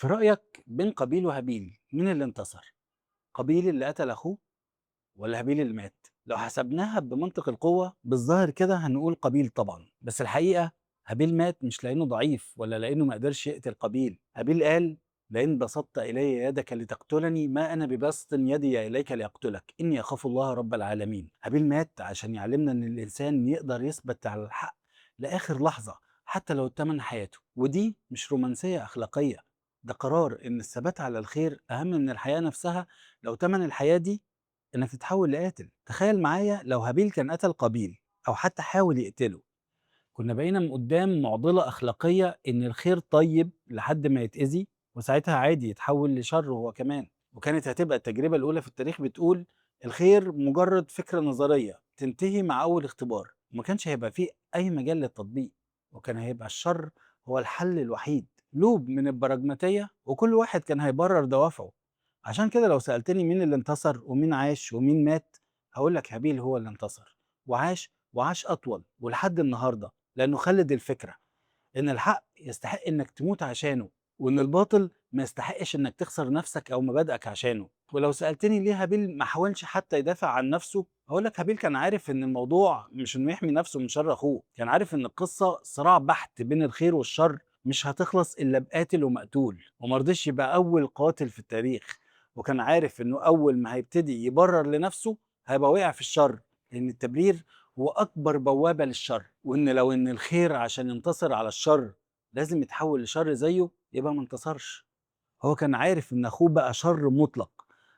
في رأيك بين قابيل وهابيل مين اللي انتصر؟ قابيل اللي قتل أخوه ولا هابيل اللي مات؟ لو حسبناها بمنطق القوة بالظاهر كده هنقول قابيل طبعا، بس الحقيقة هابيل مات مش لأنه ضعيف ولا لأنه ما قدرش يقتل قابيل. هابيل قال: لئن بسطت إلي يدك لتقتلني ما أنا ببسط يدي إليك لأقتلك، إني أخاف الله رب العالمين. هابيل مات عشان يعلمنا إن الإنسان يقدر يثبت على الحق لآخر لحظة حتى لو التمن حياته. ودي مش رومانسية أخلاقية، ده قرار إن الثبات على الخير أهم من الحياة نفسها لو تمن الحياة دي إنك تتحول لقاتل. تخيل معايا لو هابيل كان قتل قابيل أو حتى حاول يقتله، كنا بقينا قدام معضلة أخلاقية إن الخير طيب لحد ما يتأذي، وساعتها عادي يتحول لشر هو كمان. وكانت هتبقى التجربة الأولى في التاريخ بتقول الخير مجرد فكرة نظرية تنتهي مع أول اختبار، وما كانش هيبقى فيه أي مجال للتطبيق، وكان هيبقى الشر هو الحل الوحيد. لوب من البراجماتية، وكل واحد كان هيبرر دوافعه. عشان كده لو سألتني مين اللي انتصر ومين عاش ومين مات، هقولك هابيل هو اللي انتصر وعاش، وعاش أطول ولحد النهاردة، لأنه خلد الفكرة إن الحق يستحق إنك تموت عشانه، وإن الباطل ما يستحقش إنك تخسر نفسك أو مبادئك عشانه. ولو سألتني ليه هابيل ما حاولش حتى يدافع عن نفسه، هقولك هابيل كان عارف إن الموضوع مش إنه يحمي نفسه من شر أخوه، كان عارف إن القصة صراع بحت بين الخير والشر مش هتخلص إلا بقاتل ومقتول، ومرضيش يبقى أول قاتل في التاريخ. وكان عارف إنه أول ما هيبتدي يبرر لنفسه هيبقى وقع في الشر، لأن التبرير هو أكبر بوابة للشر، وإن لو إن الخير عشان ينتصر على الشر لازم يتحول لشر زيه يبقى ما انتصرش. هو كان عارف إن أخوه بقى شر مطلق،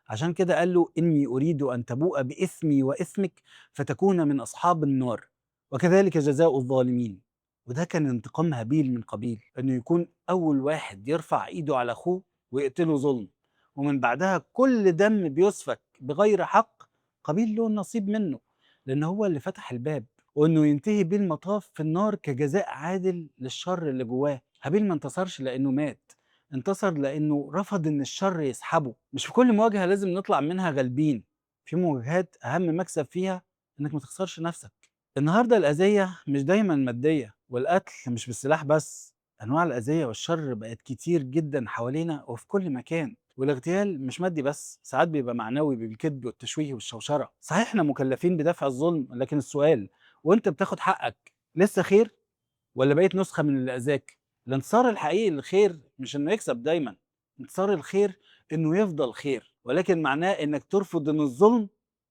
عشان كده قال له: إني أريد أن تبوء بإثمي وإثمك فتكون من أصحاب النار، وكذلك جزاء الظالمين. وده كان انتقام هابيل من قابيل، إنه يكون أول واحد يرفع إيده على أخوه ويقتله ظلم، ومن بعدها كل دم بيسفك بغير حق قابيل له النصيب منه، لأن هو اللي فتح الباب، وإنه ينتهي بيه المطاف في النار كجزاء عادل للشر اللي جواه. هابيل ما انتصرش لأنه مات، انتصر لأنه رفض إن الشر يسحبه. مش في كل مواجهة لازم نطلع منها غالبين، في مواجهات أهم مكسب فيها إنك ما تخسرش نفسك. النهاردة الأذية مش دايما مادية، والقتل مش بالسلاح بس، أنواع الأذية والشر بقت كتير جدا حوالينا وفي كل مكان. والاغتيال مش مادي بس، ساعات بيبقى معنوي بالكذب والتشويه والشوشرة. صحيح احنا مكلفين بدفع الظلم، لكن السؤال: وانت بتاخد حقك لسه خير ولا بقيت نسخة من اللي أذاك؟ الانتصار الحقيقي للخير مش انه يكسب دايما، انتصار الخير انه يفضل خير، ولكن معناه انك ترفض ان الظلم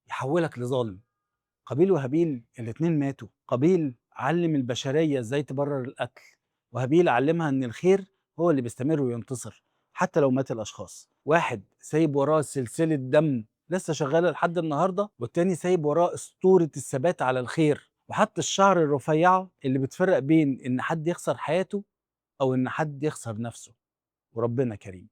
يحولك لظالم. قابيل وهابيل الاتنين ماتوا. قابيل علم البشرية ازاي تبرر القتل، وهابيل علمها ان الخير هو اللي بيستمر وينتصر حتى لو مات الاشخاص. واحد سايب وراه سلسلة دم لسه شغالة لحد النهاردة، والتاني سايب وراه اسطورة الثبات على الخير، وحط الشعر الرفيعة اللي بتفرق بين ان حد يخسر حياته او ان حد يخسر نفسه. وربنا كريم.